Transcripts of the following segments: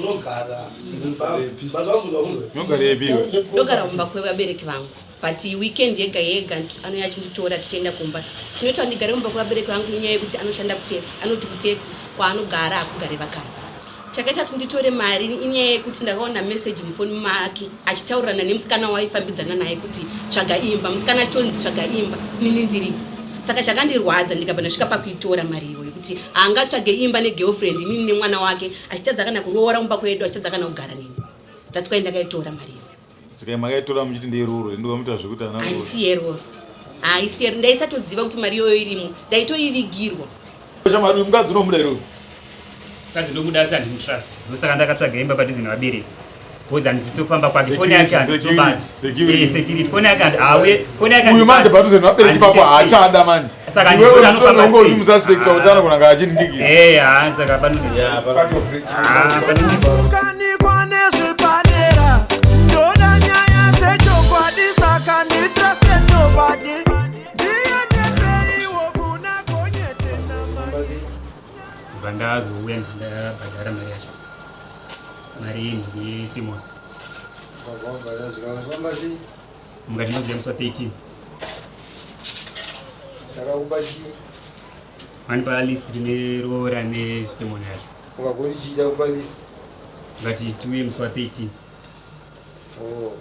Unogara Unogara ipi iwe? Ndogara kumba kwevabereki vangu but weekend yega yega anouya achinditora tichienda kumba. Chinoita kuti ndigare kumba kwevabereki vangu inyaya yekuti anoshanda kutefu, anoti kutefu kwaanogara hakugare vakadzi. Chakaita kuti nditore mari inyaya yekuti ndakaona message mufoni make achitaurirana nemusikana waaifambidzana naye kuti tsvaga imba, musikana achitonzi tsvaga imba inini ndiripo. Saka chakandirwadza ndikabva ndasvika pakuitora mari iyoyo kuti haangatsvage imba negirlfriend inini nemwana wake achitadza kana kuroora kumba kwedu achitadza kana kugara neni. That's why ndakaitora mari iyoyo. Saka makaitora muchiti ndeyeroro ndomuita zvekuti ana haisi yeroro. Haisi yeroro, ndaisatoziva kuti mari iyoyo irimo, ndaitoivigirwa. Shamwari, mukadzi unomuda here uyu? Mukadzi ndomuda asi handimutrust. Ndosaka ndakatsvaga imba padhuze nevabereki. Because handidzise kufamba kwake. Foni yake handitobati. Security. Eh, security. Foni yake hauye. Foni yake Uyu manje padhuze nevabereki papo haachada manje. Saka Iwewe handizoti anofamba unonge uri sei. mususpect kuti anogona kunge achiningikira. Eh, haa saka pano. Ah, pano. Kanikwa nezvepadera ndoda nyaya dzechokwadi saka nditraste nobody ndiendeseiwo kuna gonyete namasi. Kubva ndazouya ndabhadhara mari yacho. Mari yenhingi yeSimon. Zvikafamba sei? Mukati ndozouya musi wa 13. Takakupa chii? Manipa list rine roora neSimon yacho. Ukagoti chii takupa list? Ngati tiuye musi wa 13. Oh.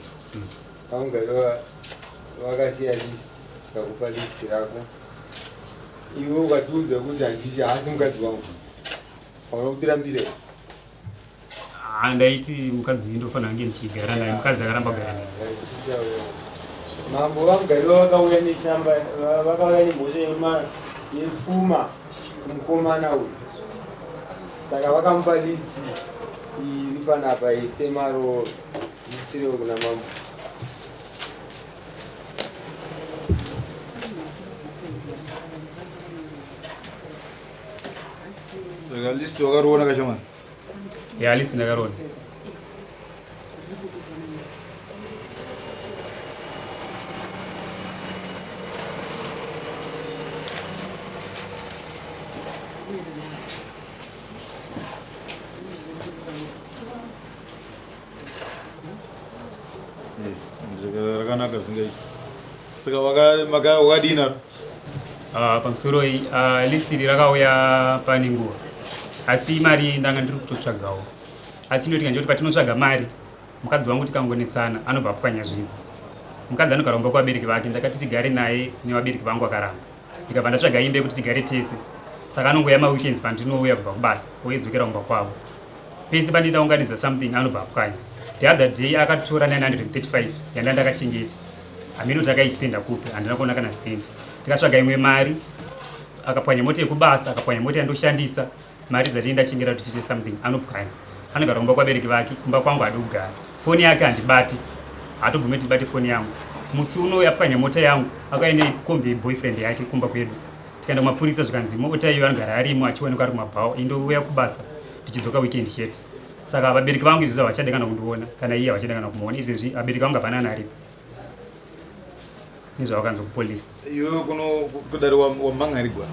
Vamugari vakasiya list, tikakupa list rako. Iwe ukatiudza kuti handisi haasi mukadzi wangu. Hauna kutirambira here? Ah, ndaiti mukadzi uyu ndofanira kunge ndichigara naye, mukadzi akaramba kugara naye. Mambo vaMugariwa vakauya nechamba, vakauya nemhosva yepfuma kumukomana uyu. Saka vakamupa list iri panapa yesemarooro, list kuna mambo. Saka list wakariona kashamani? Ya, list ndakariona. Rakanaka zvingaiti. Saka wakadii naro? Pamusoro iyi, list iri rakauya pane nguva, asi mari ndanga ndiri kutotsvagawo. Asi inoitika ndechekuti patinotsvaga mari, mukadzi wangu tikangonetsana anobva apwanya zvinhu. Mukadzi anogara kumba kwevabereki vake, ndakati tigare naye nevabereki vangu akaramba. Ndikabva ndatsvaga imba yekuti tigare tese. Saka anongouya maweekends pandinouya kubva kubasa, oidzokera kumba kwavo. Pese pandinoda kuunganidza something anobva apwanya. The other day akatora 935 yanda ndakachengeta. Hameno kuti akaispenda kupi, handina kuona kana sendi. Ndikatsvaga imwe mari, akapwanya mota yekubasa, akapwanya mota yandoshandisa, mari dzatei ndachengeta kuti tiite something, anopwanya. Anogara kumba kwabereki vake, kumba kwangu haadi kugara. Foni yake handibati, haatobvumi kuti ndibate foni yangu. Musi uno yapwanya mota yangu, akauya nekombi yeboyfriend yake kumba kwedu. Tikaenda kumapurisa zvikanzi mota iyo anogara arimo achionekwa ari kumabhawa, indouya kubasa ndichidzoka weekend chete. Saka vabereki vangu izvezvi havachade kana kundiona, kana iye havachade kana kumuona. Izvezvi vabereki vangu hapana kana aripo. Nezvavakanzwa kupolisi. Iwe kuno kudare wamhangarigwa?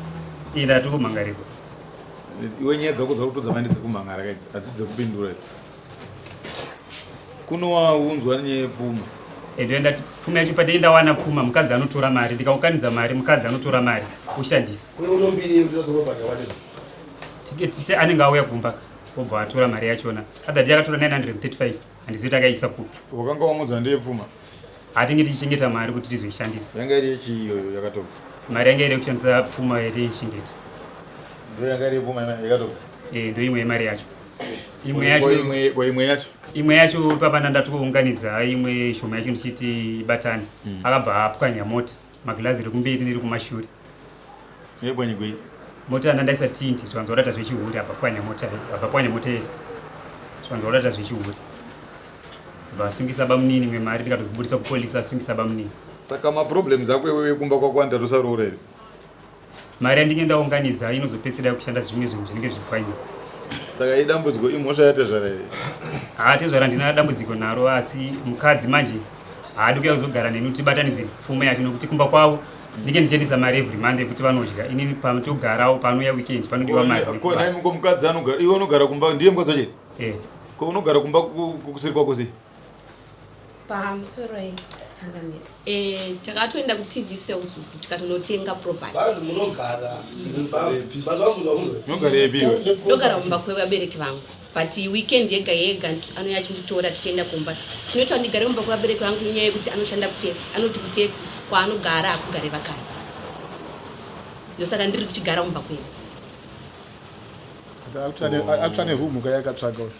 Iye ndati kumhangarigwa. Iwe nyaya dzako dzauri kutodza manje dzekumhangara kaidzi, hadzisi dzekupindura idzi. Kuno waunzwa nenyaya yepfuma. Ende ndati pfuma yacho padei ndawana pfuma, mukadzi anotora mari, ndikaukanidza mari, mukadzi anotora mari, oshandisa. Uye unombiri yekuti azobhadhara wati? Tiketi anenge auya kumba ka, obva atora mari yachona. Other day akatora 935, handizivi kuti akaisa kupi. Wakanga wamudza ndeyepfuma? Hatinge tichichengeta mari kuti tizoishandisa. Yanga iri yechii iyoyo yakatorwa? Mari yanga iri yekushandisa pfuma yataichengeta. Ndo yanga iri yepfuma yakatorwa? Eh, ndo imwe yemari yacho. Imwe Ko yacho imwe, ko imwe yacho? Imwe yacho papa ndatounganidza imwe shoma yacho ndichiti ibatane. Akabva apwanya mota, maglazi iri kumberi neri kumashure. Yepwanyigwei? Mota yandandaisa tint, zvikanzi wadaita zvechihure, abva pwanya mota, abva pwanya mota yese. Zvikanzi wadaita zvechihure. Vasungisa bamunini imwe mari ndikatoburitsa kupolisi asungisa bamunini. Saka maproblems ako iwewe kumba kwako anoti atosaroora here? Mari yandinge ndaunganidza inozopedzisira yakushanda zvimwe zvinhu zvinenge zvipwanyiwa. Saka idambudziko imhosva yatezvara here? Haa, tezvara ndina dambudziko naro, asi mukadzi manje haadi kuuya kuzogara neni kuti tibatanidze pfuma yacho, nokuti kumba kwavo ndinge ndichiendesa mari every month yekuti vanodya, inini panotogarawo panouya weekend panodiwa mari. Ko nhai ko mukadzi anogara, iwe unogara kumba ndiye mukadzi wacho here? Eh. Ko unogara kumba kuseri kwako sei? Pamusoro changamire. Eh, takatoenda kuTV sales uku tikatonotenga property. Vanzi munogara Munogara ipi iwe? Ndogara kumba kwevabereki vangu. But weekend yega yega anouya achinditora tichienda kumba. Chinoita kuti ndigare kumba kwevabereki vangu inyaya yekuti anoshanda kuTEF. Anoti kuTEF kwaanogara hakugare vakadzi. Ndosaka ndiri kuchigara kumba kwedu. Akutsva nerumu kayakatsvaga uyu.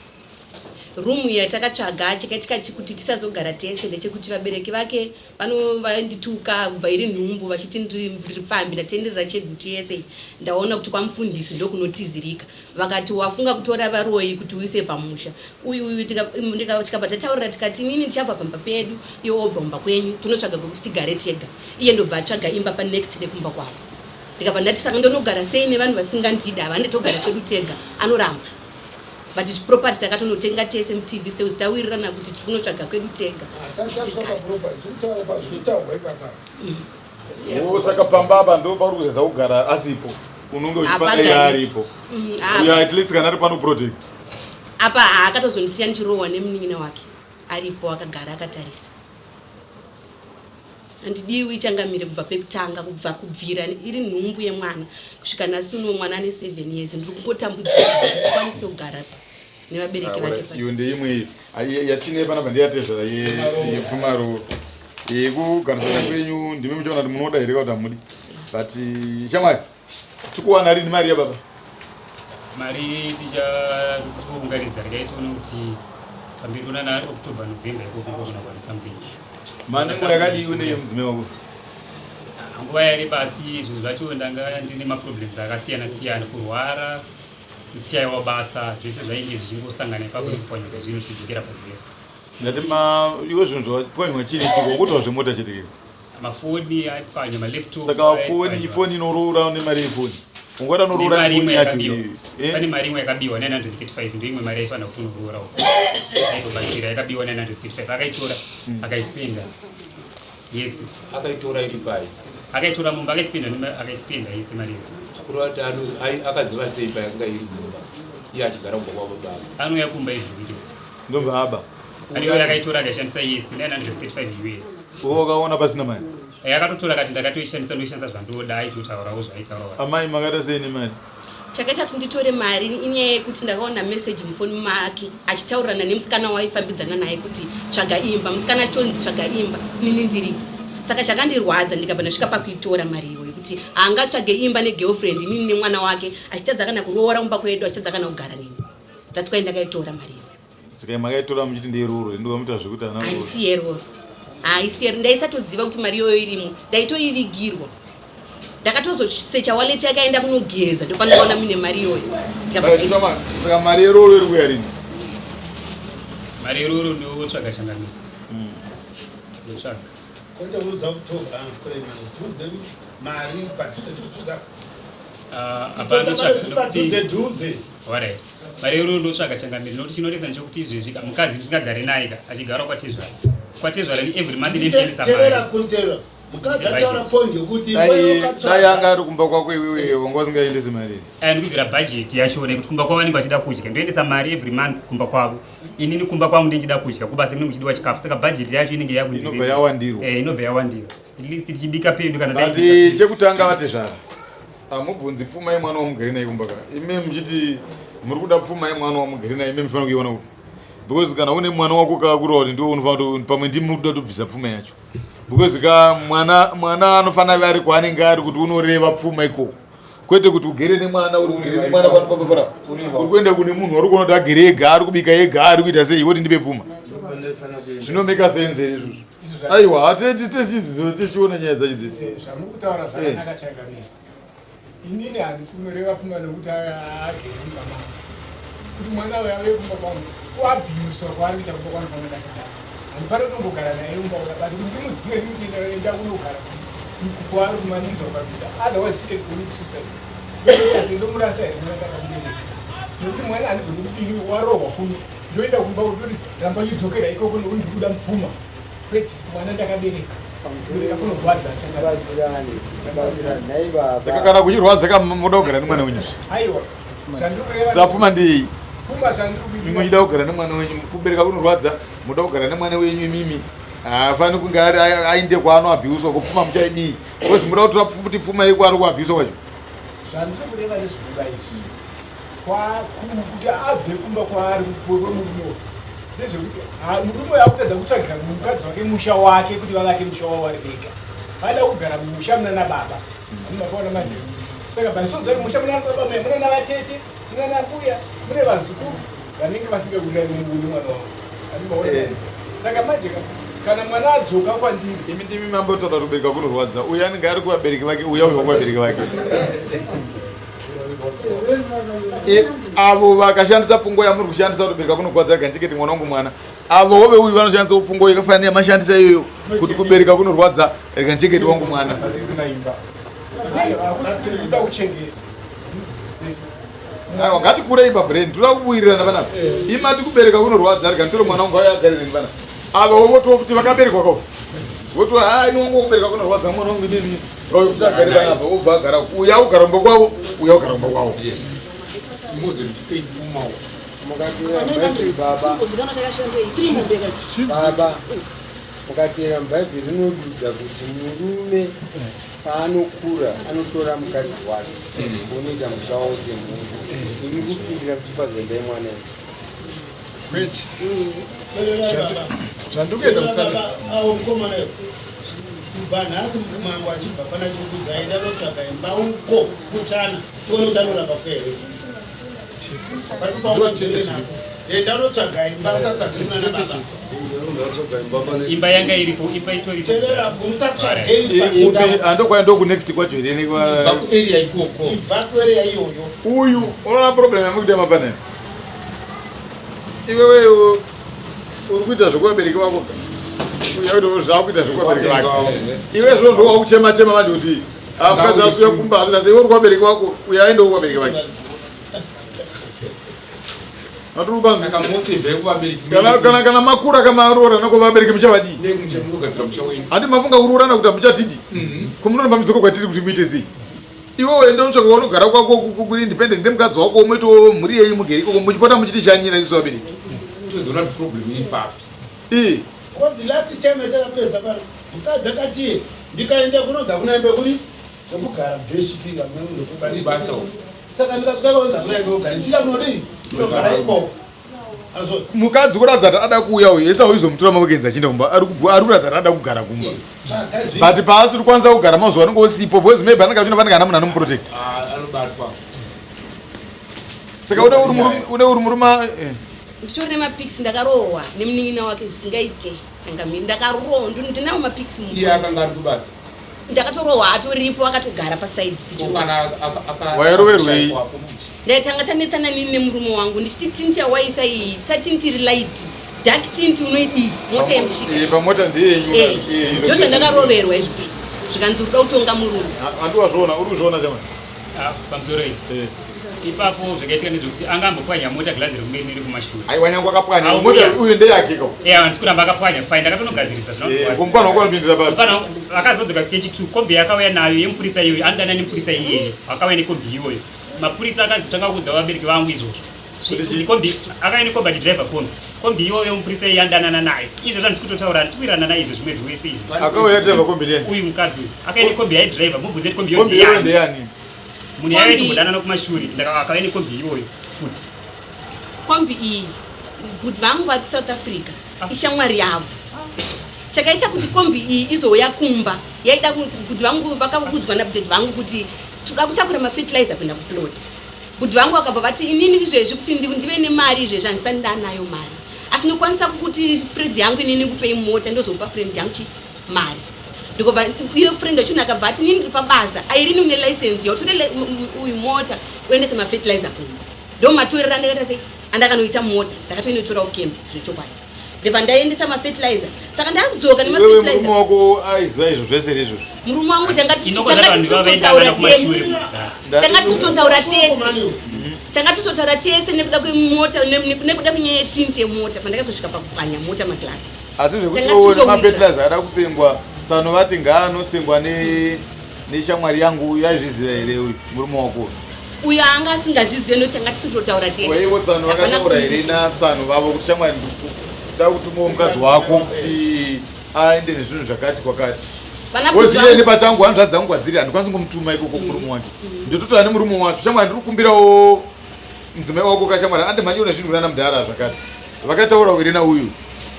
Rumu yatakatsvaga, chakaitika kuti tisazogara tese ndechekuti vabereki vake vanondituka kubva iri nhumbu, vachiti ndiri pfambi, ndatenderera Chegutu yese. Ndaona kuti kwamufundisi ndokunotizirika. Vakati wafunga kutora varoyi kuti uise pamusha uyu uyu. Tikabva tataurira tikati inini ndichabva pamba pedu, iwe wobva mumba kwenyu, tinotsvaga kwekuti tigare tega. Iye ndobva atsvaga imba panext nekumba kwavo. Ndikabva ndati saka ndonogara sei nevanhu vasingandida? Havandi, togara kwedu tega. Anoramba, but property takatonotenga tese muTV sales, tawirirana kuti tiri kunotsvaga kwedu tega kuti tigare. Oh, saka pamba apa ndo pauri kuzeza kugara asipo, unonge uchifana iye aripo. Uyo at least kana ari pano protect. Apa akatozondisiya ndichirohwa nemunin'ina wake aripo, akagara akatarisa. Handidiwi changamire, kubva pekutanga, kubva kubvira iri nhumbu yemwana kusvika nhasi uno mwana ane 7 years, ndiri kungotambudzika, kukwanise kugara nevabereki vake. Iyo ndeimwe yatine panapa, ndeyatezvara yepfumaroro yekugarisana kwenyu. Ndimi muchiona kuti munoda here kuti hamudi, but shamwari, tikuwana rini mari yababa? Mari tichaunganidza, regai tione kuti pamberi kunana October, November ikoko ndokuna kuwana something. Mane nguva yakadii une mudzimai wako? Nguva yareba, asi zvinhu zvacho ndanga ndine maproblems akasiyana siyana, kurwara, kusiyayiwa basa, zvese zvainge zvichingosangana ipapo nekupwanyika zvinhu zvichidzokera pazero. Ndati ma iwe zvinhu zvapwanywa chii chiko? Ukuitawo zvemota chete. Mafoni aipwanywa, malaptop. Saka foni, foni inoroora nemari yefoni? Ungada unoroora Nemari nefoni imwe yacho yakabiwa. iyoyo, eh? Pane mari imwe yakabiwa, 935, ndo imwe mari yaifanira kuti unoroora uko aitobatsira. Yakabiwa 935, akaitora, akaispenda yese. Akaitora iri pai? Akaitora mumba, akaispenda, akaispenda yese mari iyo. Kureva kuti akaziva sei payakanga iri mumba iye achigara kumba kwavo baba? Anouya kumba every weekend. Ndobva aba. Ariyo akaitora, akaishandisa yese, 935 US. Uwo wakaona pasina mari? Akatotora akati ndakatoishandisa, ndoishandisa zvandoda. Aitotaurawo zvaaitaurawo. Amai, makaita sei nemari? Chakaita kuti nditore mari inyaya yekuti ndakaona meseji mufoni make achitaurirana nemusikana waifambidzana naye kuti tsvaga imba. Musikana achitonzi tsvaga imba nini ndiripo. Saka chakandirwadza, ndikabva ndasvika pakuitora mari iyoyo, kuti haangatsvage imba negirlfriend inini nemwana wake, achitadza kana kuroora kumba kwedu, achitadza kana kugara neni. That's why ndakaitora mari iyoyo. Saka makaitora muchiti nderoro, ndomuita zvekuti ana Haisi yeroro, haisi yeroro. Ndaisatoziva kuti mari iyoyo irimo, ndaitoivigirwa. Ndakatozosecha wallet yakaenda kunogeza, ndopanoona mune mari iyoyo. Ndikabva ndaita- Saka mari yeroro iri kuya rini? Mari iroro ndotsvaga changamire, ndotsvaga. Kwete kuudza kutovha kuremana, tiudze mari padhuze tuza. Ah, apa ndotsvaga Padhuze nokuti dhuze. Alright. Mari iroro ndotsvaga changamire, nokuti chinonetsa ndechekuti izvezvi ka mukadzi ndisingagari naye ka achigara kwatezvara, kwatezvara ni every month ndinoendesa Terera mari. kunterera, mukadzi ataura point yekuti Dai anga ari kumba kwako iwewe, wanga usingaendesi mari? Aya ndikubvira budget yacho nekuti kumba kwavo vanenge vachida kudya, ndoendesa mari every month kumba kwavo. Inini kumba kwangu ndinchida kudya, kubasa kunenge kuchidiwa chikafu, saka budget yacho inenge Inobva yawandirwa. Eh, inobva yawandirwa. At least tichibika pedu kana dai But tibika pedu. chekutanga, vatezvara, hamubvunzi pfuma yemwana wamugere naye kumba ka. Ime muchiti muri kuda pfuma yemwana wamugere naye, ime mufanira kuiona kupi? Because kana une mwana wako kakura kuti ndiwo unofanira pamwe ndimi muri kuda kutobvisa pfuma yacho, because ka mwana anofanira ave ari kwaanenge ari kuti unoreva pfuma ikoko, kwete kuti ugere nemwana, uri kugere nemwana panopapapara, uri kuenda kune munhu wari kuona kuti agere ega, ari kubika ega, ari kuita sei, woti ndipe pfuma. Zvinomeka sense here izvozvo? Aiwa, hateti techidzidzo tichiona nyaya dzacho dzese. Zvamuri kutaura zvakanaka changamire. Inini handisi kunoreva pfuma nekuti agere mumba mangu. Kuti mwana uyo auye kumba kwangu, kuabhuswa kwaari kuita kumba kwangu pamwe ndachigara, handifaniri kutombogara naye mumba uya, but kuti ndimudzinge, ndimuti enda kunogara kwaari kumanikidzwa kukabvisa, otherwise she can commit suicide. Ndomurasa here mwana ndakamubereka? Nekuti mwana handigoni kuti ini warohwa kuno, ndoenda kumba kutoti ramba uchidzokera ikoko nekuti ndikuda mupfuma. Kwete, mwana ndakabereka, kubereka kunorwadza. Tibatsirane, tibatsirane nhai baba. Saka kana kuchirwadza ka, muda kugara nemwana wenyu? Aiwa, zvandikureva Sapfuma ndei? Pfuma zvandiri kuita. Muchida kugara nemwana wenyu, kubereka kunorwadza, muda kugara nemwana wenyu imimi. Haafani kunge ari ainde kwaanoabhiuswa kupfuma muchaidii. Because muda kutora kuti pfuma yeko ari kuabhiuswa kwacho. Zvandiri kureva nezvekuba izvi. Kuti abve kumba kwaari kwemurume uyu. Ndezvekuti murume uyu akutadza kutsvagira mukadzi wake musha wake kuti vavake musha wavo vari vega. Vada kugara mumusha munana baba. Makaona manje. Saka paisonzwa musha munana baba munana vatete. Munana mbuya mune vazukuru vanenge vasingawirirani nemwana wavo. Handimaona. Eh. Saka manje kana mwana adzoka kwandiri. Imi ndimi mambotaura kubereka kunorwadza. Uyu anenge ari kuvabereki vake, uya uyu kuvabereki vake. E, avo vakashandisa pfungwa yamuri kushandisa kubereka kunorwadza rega ndichekete mwana wangu mwana. Avo hove uyu vanoshandisa pfungwa yakafanana neyamashandisa iyoyo kuti kubereka kunorwadza rega ndichekete wangu mwana. Asina kuchengeta. Aiwa ngatikurei pabrain toda kuwirirana panapa. Eh. Imati kubereka kunorwadza rega nditore mwana wangu auye agare neni panapa. Ava votowa futi vakaberekwa ko. Votowa haa ini wangu kubereka kunorwadza mwana wangu inini. Vauye futi agare panapa obva agara uya ugara kumba kwavo uya ugara kumba kwavo. Yes. Muze mutipei pfuma uko. Baba Mukateera muBhaibheri rinodudza kuti murume paanokura anotora mukadzi wake onoita musha wavo semhuri. Imi kupindira muchipa zenda yemwana here? Kwete. Zvandikuedza kutsanangura. Avo mukomana ivo kubva nhasi mukumango achibva pana chikudza aenda notsvaga imba uko kuchana tione kuti anoramba kwere. Enda unotsvaga imba usatsvage mwana baba. Imba yanga iripo, imba itoripo. Terera musatsvage imba. Andokwa ndoku next kwacho here nekwa. Ibva ku area ikoko. Ibva ku area iyoyo. Uyu unoona problem yamukuita mabvana. Iwewe uri kuita zvekuvabereki vako. Uya zvakuita zvekuvabereki vake. Iwe zvo ndowakuchema chema manje kuti mukadzi asuya kumba asina sei uri kuvabereki vako uyo aendewo kuvabereki vake kana kana makura kamaroorana kuvabereki muchavadii handi mafunga kuroorana kuti hamuchatidi mhm. ko munonomba midzoka kwatiri kuti muite sei iwe uende unotsvaka kwaunogara kwako kuri independent nemukadzi wako umoitawo mhuri yenyu mugere ikoko muchipota muchitishanyira isu vabereki tozoona kuti problem iri papi ii Kwanzi last time yatakapedza pano mukadzi akati ndikaenda kunonzi hakuna imba yekuri yekugara beshipinga Basa uko. saka ndikasvika kunonzi hakuna imba yekugara ndichida kunodii kunogara ikoko Azvo mukadzi kuratidza kuti ada kuuya uyu ese auizomutora maweekends achienda kumba ari kubva ari kuratidza kuti ada kugara kumba tsvaga zvinhu but paasiri kwanisa kugara mazuva anenge osipo because maybe anenge achiona panenge ana munhu anomuprotect Ah, anobatwa saka une uri murume une uri murume eh. Nditori nemapics ndakarohwa nemunin'ina wake zvisingaite changamire ndakarohwa ndinawo mapics iye akanga ari kubasa ndakatorohwa atoripo akatogara pasaidi wairoverwei ndaitanga tanetsana nini nemurume wangu ndichiti tinti yawaisa iyi tisati tiri light dark tint unoidii mota yemushika pamota ndeyenyu eh, ndozvandakaroverwa izvozvo zvikanzi uri kuda kutonga murume andiwazviona uri kuzviona chama Ah, pamusoro iyi eh. ipapo zvakaitika ndezvekuti anga ambopwanya mota glazi rekumberi nerekumashure aiwa nyange akapwanya mota uyu ndeyake ko eh handisi kuramba akapwanya fine ndakatonogadzirisa zvino eh, mufana wako anopindira papi mufana akazodzoka kechi2 kombi yakauya nayo yemupurisa iyoyo anodana nemupurisa iyeye akauya nekombi iyoyo mapurisa akazotanga kuudza vabereki vangu izvozvo kombi akauya nekombi achidriver kombi kombi iyoyo mupurisa iye andanana naye izvo zvandisi kutotaura handisi kuwirirana naye izvo zvimwedzi wese izvi akauya driver kombi ndiyani uyu mukadzi uyu akauya nekombi yaidriver mubvunze kuti kombi iyoyo ndeyani munhu yaive tombodanana kumashure akauya nekombi iyoyo futi kombi iyi bhuti vangu vari kusouth africa ah. ishamwari yavo chakaita kuti kombi iyi izouya kumba yaida kuti bhuti vangu vakaudzwa nabudedi vangu kuti toda kutakura mafertilizer kuenda kuplot Bhudhi vangu vakabva vati inini izvezvi kuti ndive nemari izvezvi handisati ndanayo mari asi ndokwanisa kukuti friend yangu inini kupei mota ndozopa friend yangu chi mari ndikobva iyo friend yacho akabva ati inini ndiri pabasa airini une license yautore uyu mota uendese mafertilizer kumba ndomatorera ndakaita sei andakanoita mota ndakatoinotora kucamp zvechokwadi ndibva ndaendesa mafertilizer saka ndakudzoka nemafertilizer wako aiziva izvo zvese here izvozvo murume wangu tanga tisitotaura tese tanga tisitotaura tese tanga tisitotaura tese nekuda kwemota nekuda kwenyaya yetinti yemota pandakazosvika pakupwanya mota maglasi asi zvekuti mafertilizer ada kusengwa tsano vati ngaanosengwa neshamwari yangu uyu aizviziva here uyu murume wako Uyo anga asingazvizive nokuti anga tisiri kutotaura tese. Waivo tsano Hapana vakataura here communication. natsano vavo kuti shamwari ndikuda kutumawo mukadzi wako kuti aende nezvinhu zvakati kwakati. Vana Wozive baba ini pachangu hanzvadzi dzangu kwadziri handikwanisi kungomutuma ikoko kumurume wake. Ndototaura nemurume wacho shamwari ndiri kukumbirawo mudzimai wako kashamwari andimhanyiro nezvinhu kunana mudhara zvakati. Vakataura here nauyu?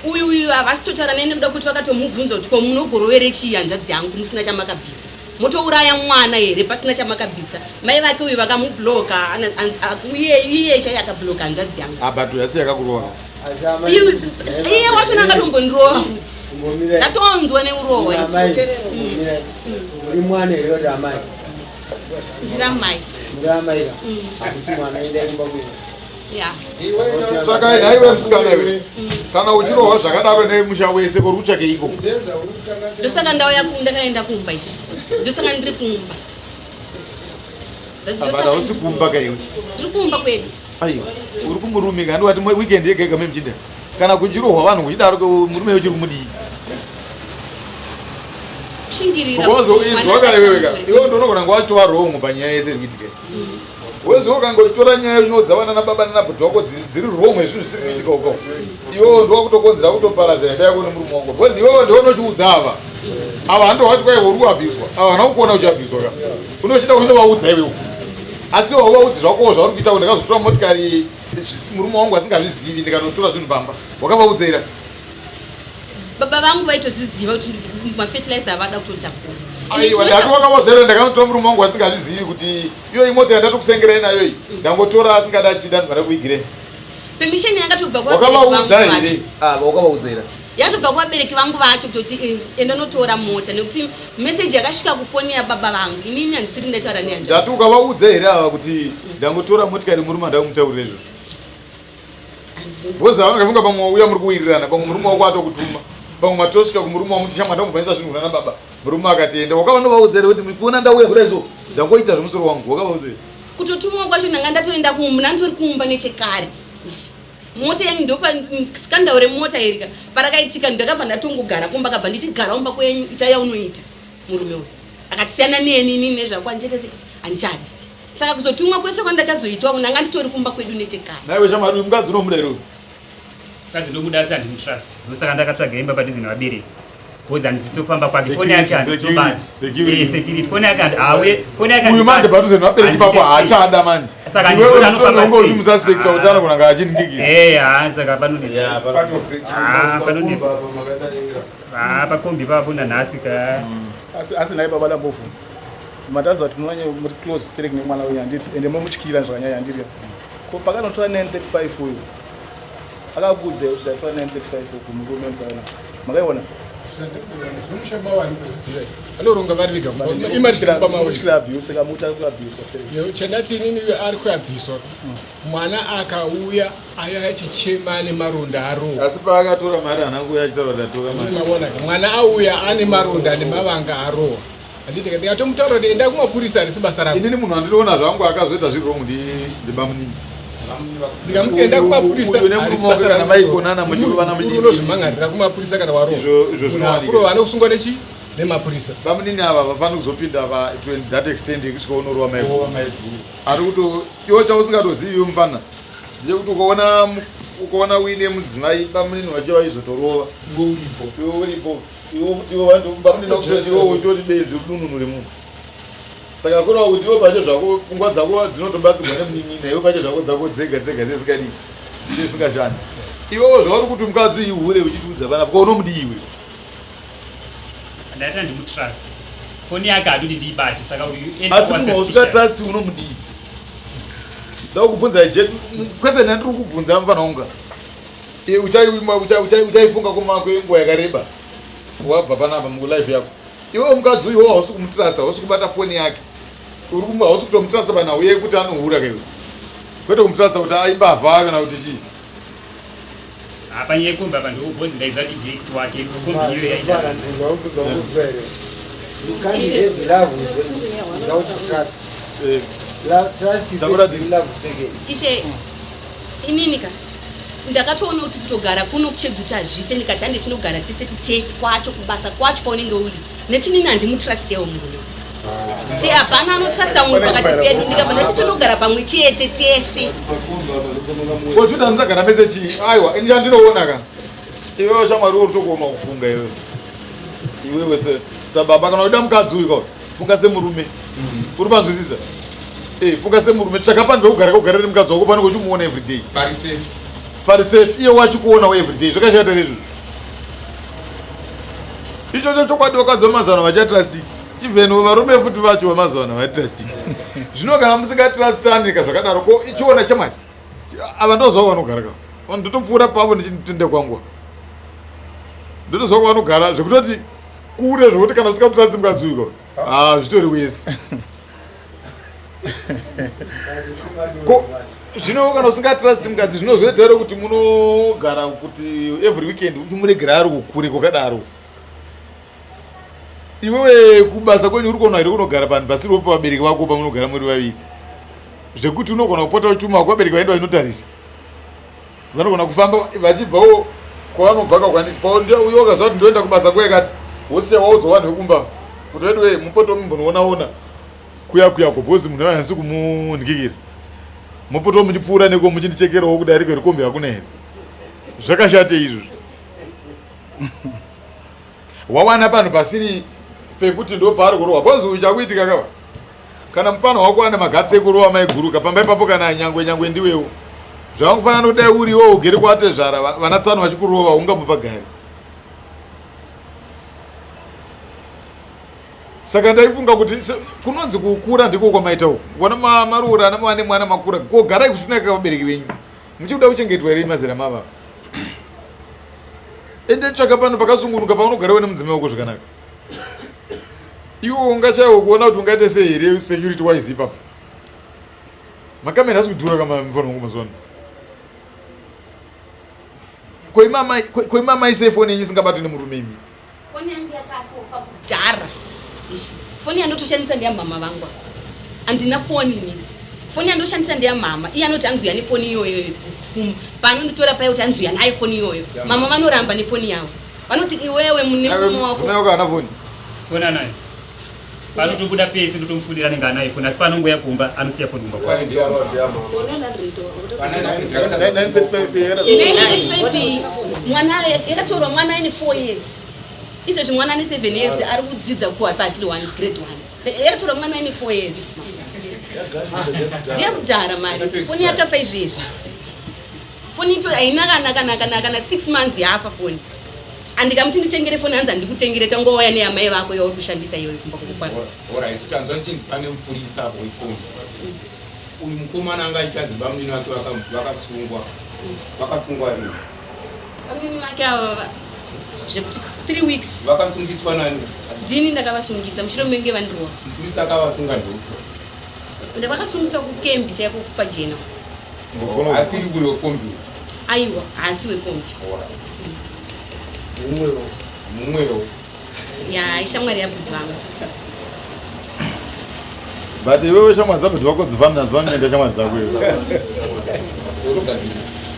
Uyu uyu havasi kutotaura neni nekuda kuti vakatomubvunza kuti ko munogorovere chii hanzvadzi yangu musina chamakabvisa. Motouraya mwana here pasina chamakabvisa. Mai vake uyu vakamubloka iye iye chaiye akabloka hanzvadzi yangu. Ah but yasi yakakurova. Iye wacho angatombondirova futi. Ndatonzwa neurohwa Amai, muri mwana here kuti amai? Ndiri amai. Muri amai ka? Hakusi mwana endai kumba kwenyu. Ya. Saka nhaiwe musikana iwe kana uchirohwa zvakadaro nemusha wese uri kutsvake iko. Ndosaka ndauya ndakaenda kumba ichi. Ndosaka ndiri kumba. But hausi kumba ka iwe. Ndiri kumba kwedu. Aiwa, uri kumurume ka ndiwati weekend yega yega memuchinda. Kana kuchirohwa vanhu kuchidaro ko murume uchiri kumudii? Kushingirira. Because kuti mwana izwa ka iwewe ka. atambure. Iwe ndonogona nguva watova wrong panyaya yese iri kuitika. Weziwo ukangotora nyaya inoudza vana nababa nanabhuti wako dziri wrong zvinhu zvisiri kuitika uko. Iwewe ndiwe kutokonzera kutoparadza imba yako nemurume wako. Because iwewe ndiwe unochiudza ava. Ava handowati kwai uri kuabhuswa. Ava havana kukuona uchiabhuswa ka. Unochida kunovaudza iwewe. Asi iwe hauvaudzi zvako zvauri kuita ndakazotora motikari murume wangu asingazvizivi ndikanotora zvinhu pamba. Wakavaudza here? Baba vangu vaitozviziva kuti mafertilizer avada kutotakura. Aiwa ndati wakavaudza here ndakanotora murume wangu asingazvizivi kuti iyo imota yandatokusengerai nayo iyi ndangotora asingada achida ndingada kuigirei. Permission yakatobva kuvabereki vangu Wakavaudza here? vacho. Ah, wakavaudza here? Yakatobva kuvabereki vangu vacho kutoti enda notora mota nekuti message yakasvika kufoni yababa vangu. Inini handisiri ndataura nehanzvadzi. Ndati ukavaudza here ava kuti ndangotora motikari murume handada kumutaurira izvozvo. Because vangafunga pamwe wauya muri kuwirirana pamwe murume wako atokutuma pamwe matosvika kumurume wamuti shamwa ndangomhanyisa zvinhu kunana baba murume akati enda wakavanovaudza here kuti kuona ndauya kudai so ndangoita zvemusoro wangu wakavaudza here? Kutotumwa kwacho ndanga ndatoenda kumba ndanditori kumba nechekare. Ishi. Mota yangu ndopa scandal remota iri ka parakaitika ndakabva ndatongogara kumba akabva nditi gara kumba kwenyu ita yaunoita murume uyu akati siyana neni inini nezvako handichaita sei handichadi. Saka kuzotumwa kwese kwandakazoitwa ndanga nditori kumba kwedu nechekare. Naiwe shamwari uyu mukadzi unomuda here uyu? Mukadzi ndomuda asi handimutrust. Ndosaka ndakatsvaga imba padhuze nevabereki. Because handidzise kufamba kwake. Foni yake handitobati. Security. Eh, security. Foni yake hauye. Foni yake Uyu manje handibati. padhuze nevabereki papo Handitesti. haachada manje. Saka Iwewe handizoti anofamba unonge uri sei. mususpect kuti anogona kunge achiningikira. Eh, haa saka panonetsa. Ah, panonetsa. Ah, pakombi papo nanhasi ka. Asi nhai baba ndambobvunza. Matadza kuti munonye muri close sterek nemwana uyu handiti ende momutyira zvakanyanya handiti. Ko pakanotora 935 uyu akakuudza kuti ndatora 935 kumurume mukana. Makaiona? Vanoronga vari vega kumba. Imari dziri kumba mavo. Mutyira abuse kamuti ari kuabuse sei. Chandati inini uyo ari kuabhiswa. Mwana akauya aya achichema ane maronda arohwa. Asi paakatora mari haana kuuya achitaura kuti ndatora mari. Maona ka mwana auya ane maronda nemavanga arohwa. Handiti ndikatomutaura kuti enda kumapurisa harisi basa rako. Inini munhu andinoona zvangu akazoita zviri wrong ndibamunini. Ndikamuti enda kumapurisa Uyu nemurume harisi wake basa kana rako. vaikonana muchirovana Mukuru muchidii. unozvimhangarira kumapurisa kana warohwa. Izvo Munhu zvinowanika. akurova anosungwa nechi nemapurisa. Bamunini ava vafanira kuzopinda va to that extent yekusvika unorova maiguru. Ari kuto iwe chausingatozivi mufana ndechekuti ukaona uine mudzimai bamunini vacho vaizotorova. Iwe uripo. Iwe uripo. Iwe futi iwe vantu bamunini vakutoti iwe utori benzi rudununu remunhu. Saka kureva kuti iwe pacho zvako pfungwa dzako dzinotobatsirwa nemunin'ina iwe pacho zvako dzako dzega dzega dzisingadii dzisingashandi. Iwewo zvauri kuti mukadzi uyu hure uchitiudza panapa ko unomudii iwe? Ndati handimutrust. Foni yake handiti ndiibate saka uyu Asi munhu wausingatrust unomudii? Ndakubvunza je kwese ndandiri kukubvunza mufana wangu. Uchaifunga kumako yenguva yakareba wabva panapa mulife yako. Iwe mukadzi uyu hausi kumutrust, hausi kubata foni yake. Hausi kutomutrust panhau yekuti anohura kaiwe. Kwete kumutrust kuti aimbavha kana kuti chii. Apa nyaya yekombi apa ndobhozi ndaiziva kuti ndi ex wake kombi iyo yaida. You can't have love without trust. Love, trust is first, love second. Ishe inini ka ndakatoona kuti kutogara kuno kuCheguta hazviite ndikati hande tinogara tese kutefi kwacho kubasa kwacho kwaunenge uri nekuti inini handimutrustewo murume. Ti hapana anotrusta mumwe pakati pedu ndikabva ndati tonogara pamwe chete tese. Kochuta musagara mese chii? Aiwa, ini chandinoona ka. Iwewe shamwari uri kutokuoma kufunga iwewe. Iwewe se sababa kana uda mukadzi uyu ka funga semurume. Uri panzwisisa? Eh, funga semurume tsvaka panhu pekugara kugara nemukadzi wako panenge uchimuona everyday. Pari safe. Pari safe iye wachikuonawo everyday zvakashata here izvozvo? Ichocho chokwadi vakadzi vemazuva ano vachatrustiki. Even varume futi vacho vemazuva ano havatrustiki. Zvino kana musingatrustani ka zvakadaro ko ichiona shamwari ava ndoziva kwavanogara ka vanhu ndotopfuura pavo ndichitenda kwangu ndotoziva kwavanogara zvekutoti kure zvekuti kana usikamutrasti mukadzi uyu ka ah zvitori wese ko zvino kana usingatrasti mukadzi zvinozoita here kuti munogara kuti every weekend uchimuregera ari kukure kwakadaro iwewe kubasa kwenyu uri kuona here unogara panhu pasiriwo pavabereki vako pamunogara muri vaviri zvekuti unogona kupota uchituma kuvabereki vaenda vachinotarisa vanogona kufamba vachibvawo kwavanobva kakwanditi uyo wakaziva kuti ndoenda kubasa kwekati wosiya waudzwa vanhu vekumba kuti veduwe mupoto mumbonoonaona kuya kuya ko because munhu ayanzi kumunhikikira mopotawo muchipfuura neko muchindichekerawo kudarika here kombi hakuna here zvakashate izvozvo wawana panhu pasiri pekuti ndo paari kurohwa because uyu chakuitika kava kana mufana wako ane magatsi ekurowa maiguruka pamba ipapo kana nyangwe nyangwe ndiwewo zvavangufanira nokudai uriwo ugere kwatezvara vana tsano vachikurova ungambopagari saka ndaifunga kuti kunonzi kukura ndiko kwamaita uku vona maroora ana mava nemwana makura kogarai kusina kavabereki venyu muchikuda kuchengetwa here mazera mava ende tsvaka pano pakasungunuka paunogarawo nemudzimai wako zvakanaka iwe ungashaiwo kuona kuti ungaite sei here security wise ipapo makamera asi kudhura kama mufana wangu mazuva ano koimamai sei foni yenyu isingabatwi nemurume imi Foni yangu yakasofa kudhara. Ishi. Foni yandotoshandisa ndeya mama vangu. Andina foni ini. Foni yandoshandisa ndeya mama. Iye anoti anzouya nefoni iyoyo. Paanonditora paye kuti anzouya nayo foni iyoyo. Mama vanoramba nefoni yavo. Vanoti iwewe mune murume wako. Unayo kana foni? Foni anayo. Panotobuda pese ndotomufunira anenge anayo foni asi paanongouya kumba anosiya foni kumba kwake. 935 mwana yakatorwa mwana aine 4 years izvezvi mwana ane 7 years ari kudzidza kuapatli 1 grade 1 yakatorwa mwana aine 4 years ndeyakudhara mari foni yakafa izvezvi foni ito haina kana kana kana kana 6 months yafa foni andikamuti nditengere foni hanzi handikutengere tangouya neyamai vako yauri kushandisa iyoyo kumba kukwana Alright, tanzwa zvichinzi pane mupurisa apo wekombi. Uyu mukomana anga achitanzi bamunini vake vakasungwa. Vakasungwa rini? Bamunini vake ava zvekuti 3 weeks. Vakasungiswa nani? Ndini ndakavasungisa mushure menge vandirova. Mupurisa akavasunga ndeupi? Ndakavasungiswa kukembi chaiko pajena. Asiri kuri wekombi? Aiwa, haasi wekombi. Alright. Mumwewo. Mumwewo. Ya, ishamwari yabhuti vangu. But iwewe shamwari dzabhuti vako dzifambi nadzo vanoenda shamwari dzako iwe.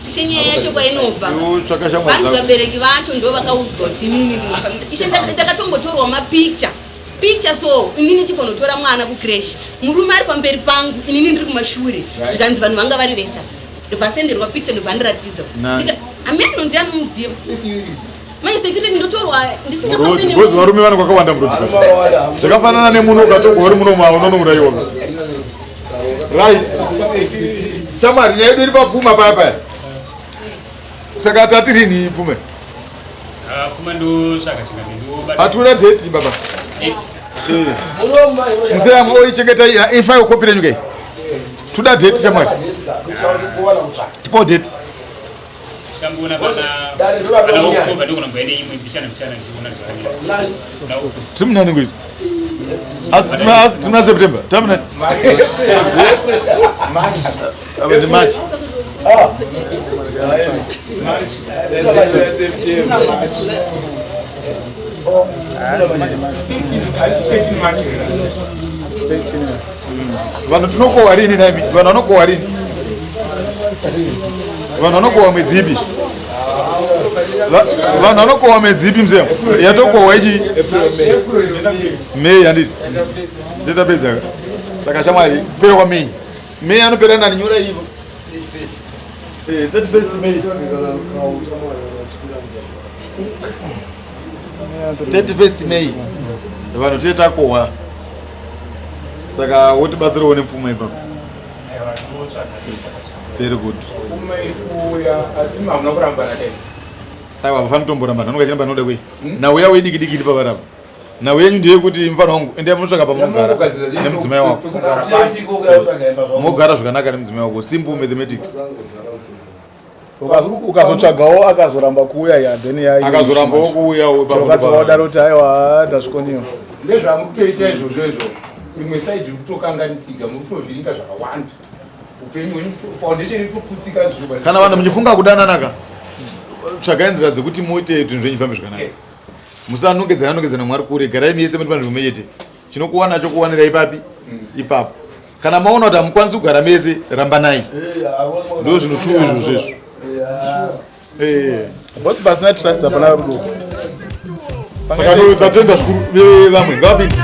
Ishe nyaya yacho kwainobva. Iwe tsvaka shamwari Vanzi dzako. vabereki vacho ndo vakaudzwa kuti inini ndinofamba. Ishe ndakatombotorwa mapicture. Picture so inini chifonotora mwana kucrash. Murume ari pamberi pangu, inini ndiri kumashure. Zvikanzi vanhu vanga vari vese. Ndobva senderwa picture ndobva ndiratidza. Nani? Amene ndonzi anomuziva. Mai security ndotorwa ndisingafambi Muroad, because varume vanenge vakawanda muroad. Zvakafanana nemuno ukatogwa uri muno mavo unonourayiwa. Right. Shamwari nyaya yedu iri papfuma paya paya. Saka tati rini pfuma? Ah, pfuma ndotsvaga chingame ndobata. Hatina date baba. Museyamu oichengeta ifai ukopi renyu kai. Toda date shamwari. Tipo date. Chamboona pana pana October ndogona kumboenda imwe mbichana mbichana ndichiona zvakamira. Na October. Tiri munani ngwezi? Asi tiri asi tiri muna September. Tiri munani? Ava ndi March. Vanhu tinokohwa rini naimi? Vanhu vanokohwa rini? Vanhu vanokohwa mwedzi ipi? Vanhu vanokohwa mwedzi ipi mzee? Yatokohwa ichi May handiti? Ndetapedza ka. Saka shamwari kupera kwa May. May anopera nani nyora ivo? 31st May. 31st May. Vanhu tete takohwa. Saka wotibatsirawo nepfuma ipapo. Very good. Pfuma iri kuuya asi hamuna kurambana kai. Aiwa vafana tomborambana anonga achiramba noda kwei. Nhau yavo idiki diki iri pavarapa. Nhau yenyu ndeyekuti mufana wangu endai munosvaka pamunogara nemudzimai wako. Mogara zvakanaka nemudzimai wako. Simple mathematics. Ukazotsvagawo akazoramba kuuya ya then ya Akazorambawo kuuya ipapo ndipo wadaro kuti aiwa ndazvikoniwa. Ndezvamukutoita izvozvo izvo. Imwe side iri kutokanganisika muri kutovhiringa zvakawanda. Upenyu hwenyu foundation iri kutoputsika zviba. Kana vanhu muchifunga kudanana ka tsvagai nzira dzekuti muite zvinhu zvenyu zvifambe zvakanaka. Yes. Musanongedzana nongedzana mwari kure garai mese muri panzvimbo imwe chete. Chinokuwana chokuwanirai papi? Ipapo. Kana maona kuti hamukwanisi kugara mese rambanai. Ndo zvinhu tu izvo zvezvo. Eh. Boss pasina trust hapana rudo. Saka tatenda zvikuru vamwe ngavapinde.